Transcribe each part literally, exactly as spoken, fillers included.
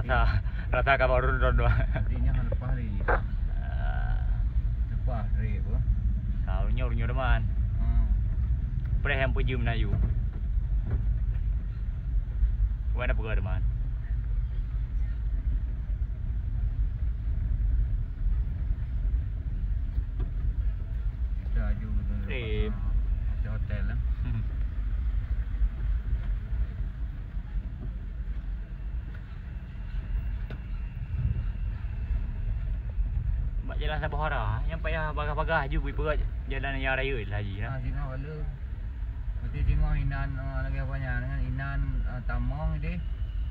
Rasa, rasa ka baru rudon tu. Tapi nyoe leupah lé. Ah. Leupah trép apa? Ka ureueng nyoe, ureueng nyoe teuma. Hmm. Preh nyang peujeuem na yue. Wan apa teuma? Kita aju ke Trip. Hotel, eh. Bak jalan Sabuhara, nyang payah bagah-bagah aju bui peuet jalan nyang raya laju nah. Ah, singoh bala. Berarti singoh inan, eh, lagèe apa nyan, inan, eh, tamong deh.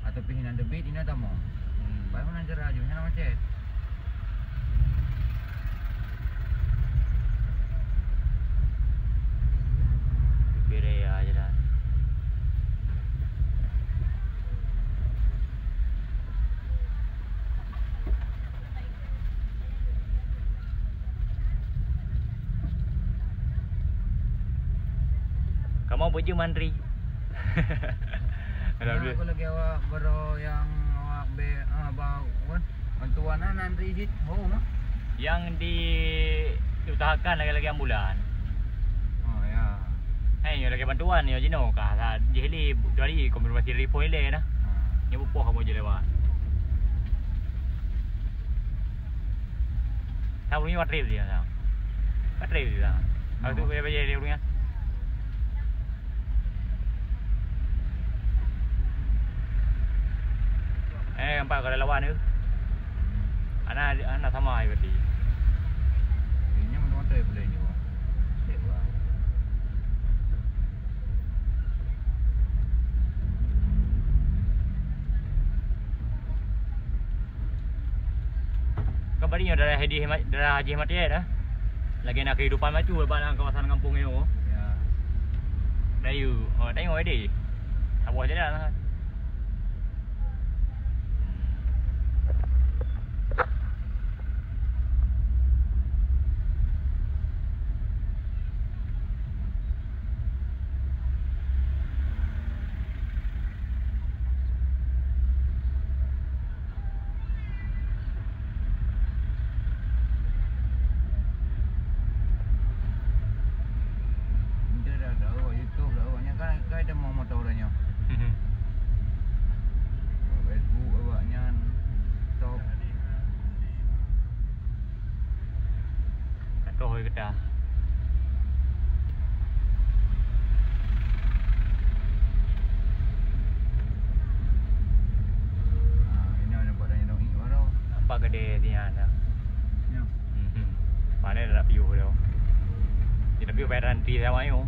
Atau pih inan teubiet, inan tamong. Hmm. Baru nan cara aju, nyan macet. Kira ya jalan. Kamoe peujeuem antri. Alhamdulillah. Aku lagi awak baro nyang awak be, ah, ba, apa? Bantuan na antri cit. Oh, mah. Nyang diusahakan lagi-lagi ambulan. Oh, ya. Hai, nyoe lagèe bantuan nyoe jinoe ka sa jih li, kecuali konfirmasi dari phone ilèe dah. Ha. Nyoe bupoh kamoe je lewat. Tahu ni baterai dia dah. Baterai dia dah. Aku tu bajèe dia punya. Eh, nampak kalau lawan tu. Ana, ana sama ai berarti. Ini mana motor boleh ni, Bang? Cek, Bang. Kan bari nyoe daerah Haji, daerah Haji Ahmad Tiae dah. Lagi na kehidupan bacut bak lam kawasan gampông nyoe. Ya. Dayu, oh, tengok deh. Saboh jalan lah. Nyoe dah, dah awak YouTube, dah awak nyan kan, kan ada mau motor dah nyoe. Facebook awak nyan top. Ka troh lé gata. Ah, ini ada buat dah nyedok ni baru. Nampak gede dia dah. Ya. Mhm. Mana dah piuh dah. Dia piuh bayar nanti sama you.